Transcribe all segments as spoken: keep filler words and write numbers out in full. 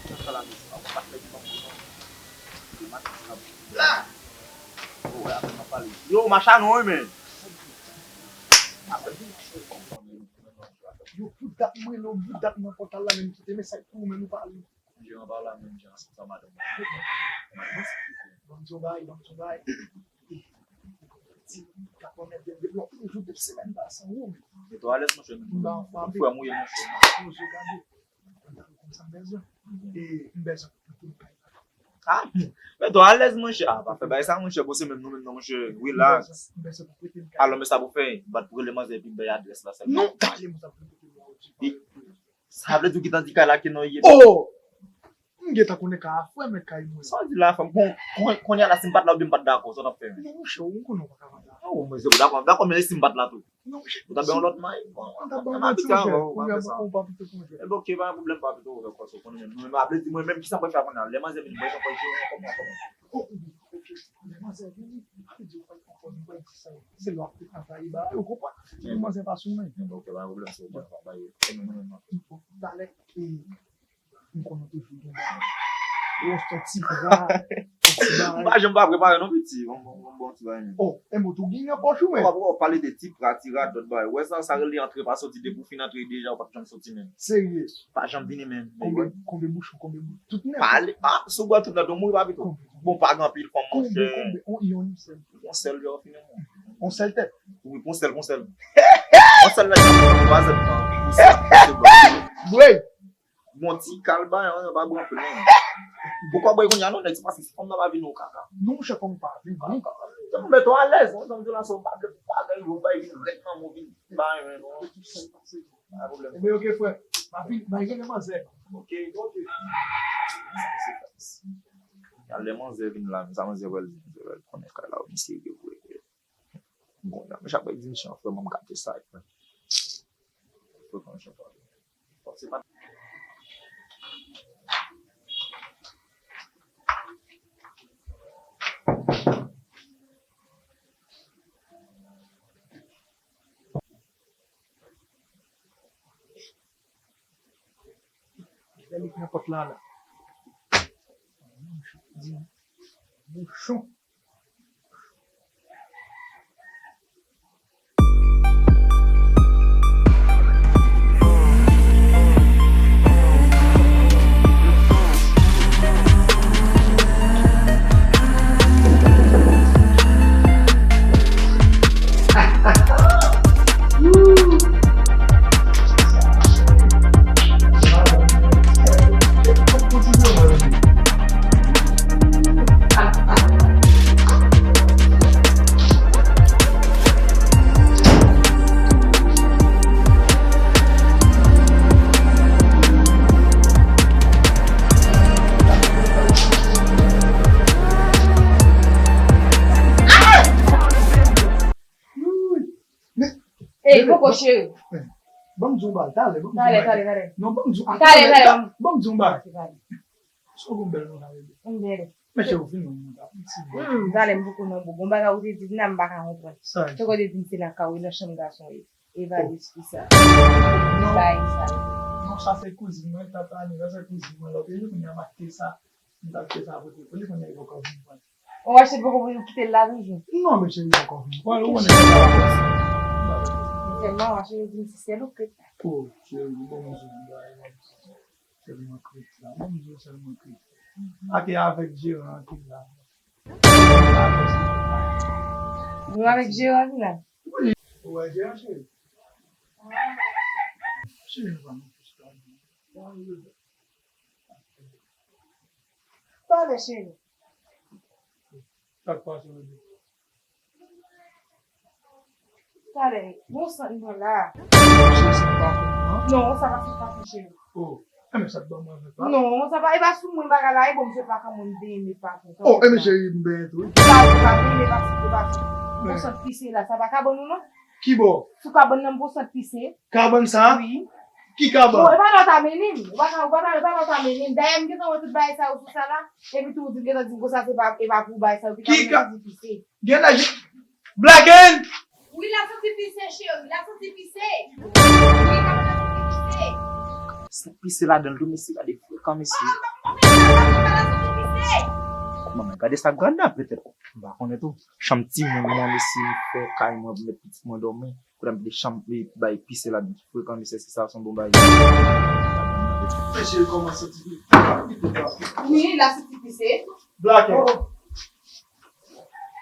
Sa la, mesye, pa fè di manman non. Yo, machan non, wi, men. Yo, pou dat mwen, non, pou dat nan pòtal la, men kite mesaj pou ou, men nou pale. Jeran pa la menm jan ansanm sa madanm mwen. Ban m di yon bagay, ban m di yon bagay. Ti, ka pwomèt de, de, de, de, de semèn pase, wi, men. Mete w alèz, monchè, men. Frè m ou ye, monchè. Poze gade. Konn sa m bezwen. E m bezwen pou prete m kay la. Ah, mete w alèz, monchè. Ah, pa fè bagay sa, monchè. Bon, se menm nou menm nan, monchè. Relax. M bezwen, m bezwen pou prete m kay la. Alò, men sa pou fè, m pa t pou rele manzè epi m bay adrès la sèlman. Non, talè, monchè, pou prete m la, ou di. Sa vle di w gentan di kay la ki non ye. Oh! M gentan konnen kay a frè m, men kay mwen. Sa w di la, frè m? Bon, kon-, kounye a la, si m pa t la oubyen m pa t dakò, sa w t ap fè menm? Non, monchè, ou konnen w pa ka pa dakò. Oh, mwen, se dakò, dakò, men si m pa t la tou? Non, monchè. Ou ta bay yon lòt may? Bon, m ta bay yon lòt, monchè. Kounye a, ou pa pito konjwe. Ebyen, ok, pa gen pwoblèm, pa pito, ou fè kòso konnen menm. Non, men ap vle di, mwen menm, kisa m pral fè kounye a? Lè manzè vini, mwen, jan pou jere, kòman, kòman? Oh, ok. Lè manzè vini, ap di, ou pral konprann, ou pral di sa. Se lè w ap anvayi bagay, ou konprann? Lè manzè pa sou men. Ebyen, ok, pa gen pwoblèm, se ou pral anvayi. Konnen mwen menm, mwen. Talè, e, M konnen toujou gen bagay. Yo, se yon ti pra, yon ti bagay. M pa janm pa prepare non, piti. Bon, bon, bon, bon, ti bagay menm. Oh, e mot ou gen nan pòch ou, men. W ap, w ap pale de ti pra, ti radòt bagay. Wè sa, sa rele antre pa soti, depi w fin antre deja, ou p ap janm soti menm. Serye? Pa janm vini menm. Konbyen, konbyen bouchon, konbyen bout, tout nèt. Pale, ah, si w bwè tout nèt, ou mouri pa pito. Konbyen? Bon, pa gen anpil fanm, monchè. Konbyen, konbyen? On, yon sèl. On sèl, yo fini, non. On sèl tèt. Wi, on sèl, on sèl. On sèl nèt, pa zèt, non. Wi. Bon, ti kal ba, yon pa bon anpil, non. Poukwa bwè kounye a, non, nèg, se paske si fanm nan pa vini, ou kaka. Non, monchè, fanm pa vini. Kaka. Jan m mete w alèz, non, jan m di w la, se yon bagay, bagay, yon bagay vin rèd nan men w, vin ba, non. Pa pwoblèm. Ebyen, ok, frè. M ap vin, m ap vin, manzè. Ok, ok. Sa se faks. Yal lè manzè vin la, sa manzè pral di, manzè pral konnen kay la, misye vre. Bon, la, men chak bay di misye an frè, mwen m gate sa, frè. Frè, konn jan pale. Bon, se pa Lè li pran pòt la, la. Bouchon. Ey, poko cheri. Ban m di yon bagay, talè, ban m di yon bagay. Talè, talè, talè. Non, ban m di yon bagay. Talè, talè, ban m di yon bagay. Sa w gen bèl non, talè. M bèl. Men cheri, ou fin non, mwen ta piti. Hmm, talè, m poko non, bon, bon bagay ou te di m la, m pa ka konprann. Sa w di? Te kote di m se lakay ou, nan chanm gason ye. Evalye sou sa. Non. Bay sa. Non, sa se kouzin mwen, Tatani, sa se kouzin mwen. Lòt jou, kounye a m achte sa. M t achte sa pote pou li, kounye a li poko vin pran. Ou achte poko pou li, ou kite l la toujou? Non, men cheri, li poko vin pran, ou konnen se pa la fòs. Sèlman, ou achte, yo di m si sèl ou kret la. Oh, cheri, bon, mwen se yon bagay, mwen se sèlman kret la. Mwen se sèlman kret. Ake avèk jeran an ki la. Nou avèk jeran an ki la? Wi. Ou wè jeran, cheri? Cheri, nou pa nan pous la. Pale, cheri. Sa k pase, bebe? Talè, bon sant nan la. Cheri, sa pa fè, non? Non, sa pa fè, pa fè, cheri. Oh, enben, sa k ban mwen avèk la? Non, sa pa, e pa sou mwen bagay la, e bon, misye pa ka mwen benyen, men pa fè. Oh, enben, cheri, m benyen tou, wi. Sa, ou pa benyen, men pa fè, pa fè. Bon sant pise la, sa pa ka ban nou, non? Ki bò? Sou kabann nan, m pran sant pise. Kabann sa? Wi. Ki kabann? Bon, e pa la w ta mennen m. Ou pa ka, ou pa ka, e pa la w ta mennen m. Dayè, m gentan wè tout bagay sa yo sou sa la. Epi tou, ou di, gentan di m konsa, se pa, e pa pou bagay sa yo. Ki ka-, di pise. Gen nèg, Black N! Wi, la santi pise, cheri. La santi pise. Wi, kabann la santi pise. Santi pise ladan l tou, mesye, gade frekan, mesye. Manman, gade sa Granda petèt. M pa konnen tou. Chanm timoun mwen, mesye, m fè kay mwen pou met pitit mwen dòmi. Kote m de chanm li bay pise la frekan, mesye, èske sa se yon bon bagay? Mesye, kòmanse ti pi. Wi, la se ti pise. Black.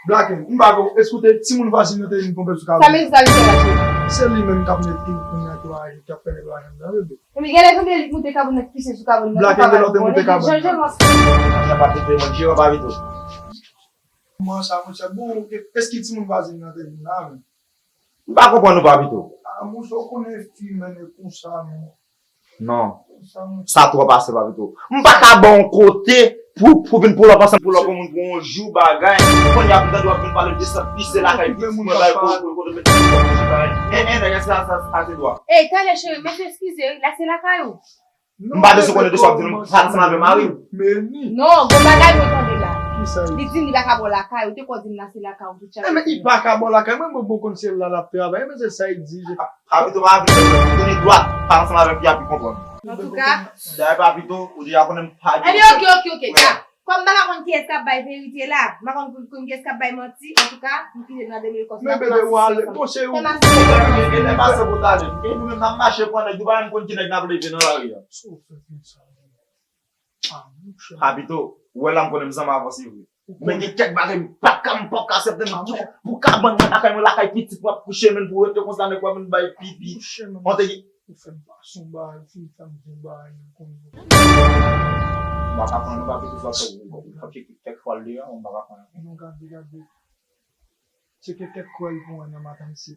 Black, m pa ko, eskoute, timoun vwazen nan te vin ponpe sou kabòn. Sa men sa li fè la, cheri? Se li menm k ap met tou kounye a tou aji, k ap fè nèg lajan nan, bebe. Epi gen lè tonbe li moute kabòn nan, pise sou kabòn nan. Black, gen lè w te moute kabòn nan. Jan, jan, jan. Sa pa te mwen, Jewova Papito. Kòman sa, monchè? Bon, e, èske timoun vwazen nan te vin la menm? M pa konprann ou, Papito. Ah, monchè, ou konnen fi mennen konsa, non. Non. Sa twò pase, Papito. M pa ka ba w yon kote pou, pou vin pull up ansanm, pull up yon moun pou yon jou, bagay. Kounye a, pou tande w ap vin pale de sa, pise lakay pitit mwen, bay kote met pitit mwen, bagay. En, en, nèg, èske sa, sa, sa se dwa? Ey, talè, cheri, mesye, eskize, la se lakay ou. M pa bezwen konnen de sa w ap di, non, pale ansanm avè mari w. Non, gon bagay mwen tande la. Li di m li pa ka ba w lakay ou, te kwè w di m la se lakay ou tout chak. Enben, li pa ka ba w lakay mwen, mwen bon konn se la l ap travay, men se sa li di. Papito pa vle, li gen dwa pale ansanm avè fi a pou konprann. Antouka. Dayè Papito, ou deja konnen m pa gen. Enben, oke, oke, oke, ya. Kòm m pa ka konn kiyès k ap bay verite la, m pa konn, konn kiyès k ap bay manti, antouka, m kite n nan de mil kòs la. Men bebe, w ale, bon, se ou. Fè m asepte. E nou menm n ap mache pran nèg, nou pa menm konn ki nèg n ap leve nan lari a. Sa w fè konsa? Ah, monchè. Papito, ou wè la m konnen m zanmi avanse vre. Men gen kèk bagay m pa ka, m pa ka aksepte, m kouche pou kabann mwen, lakay mwen, lakay pitit mwen ap kouche, men pou rete konsa, nèg wè moun bay pipi. Monchè, men. Ou fè m pase yon bagay, ou fin fè m di yon bagay, m konnen. M pa ka pran non, Papito, sa fè ou fè kèk fwa l deyò, m pa ka pran non. Non, gade, gade. Se ke tèt kwè l pou mwen nan madanm se.